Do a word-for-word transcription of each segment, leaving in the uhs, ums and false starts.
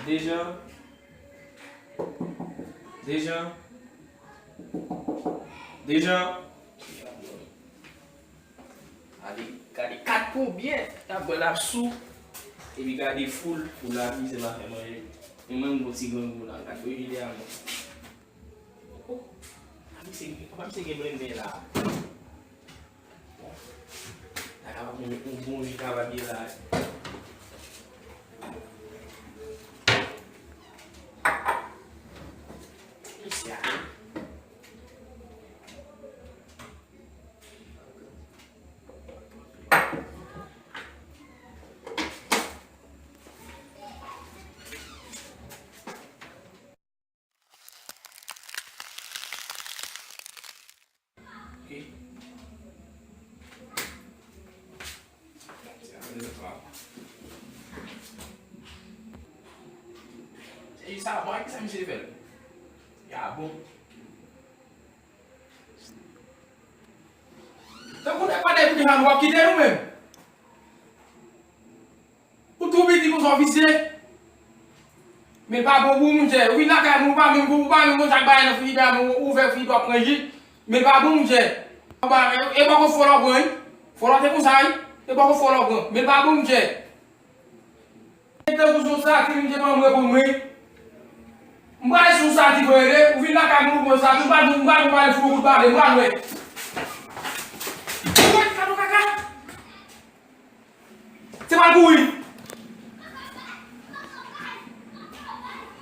Dejan. Dejan. Dejan. Gade, gade kat pou byen. T ap bwè l ap sou. Epi gade foul, foul la mize pa fè manje. Men mwen m gon ti grangou la, gade pou jide a mwen. Oh, papa misye, papa misye gen blennde la. Bon, la kapab yon, yon bon ji kapab ye la. Mesye a. Ok. E sa bon, ki sa misye fè l? Ya bon. Tankou nèg pa dekoute jan w ap kite nou menm. Ou tou piti konsa w visye. Men l pa bon pou ou, monchè. Ou vin lakay moun, ou pa menm, ou pa menm konn sa k bay nan frijidè a, men ou ouvè frijidè w ap pran ji. Men l pa bon, monchè. E poko fòlò pran, wi. Fòlò te konsa, wi. E poko fòlò pran. Men l pa bon, monchè. Tankou se yon sati, monchè, ban m repo mwen. M prale sou sati, frè, ou vin lakay moun, ou pran sati, ou pa nou, ou pa nou pale fou, ou pale, m pral wè. Ou wè, kado kaka. Se pa l kouri.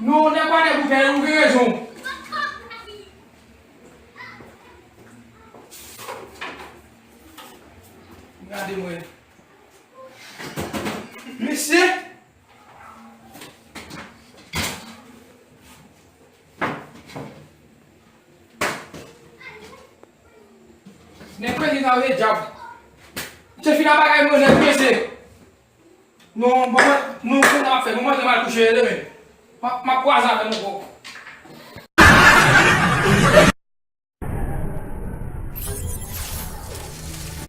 Non, nèg pa nèg ou gen, ou gen rezon. Gade mwen. Mesye. Nèg prese sa vle dyab. Misye fin ap bagay mwen nèg prese. Non, bon, mwen, non, kounye a m ap fè, bon, mwen te mal kouche demen. M ap, m ap kwaze avè l ankò.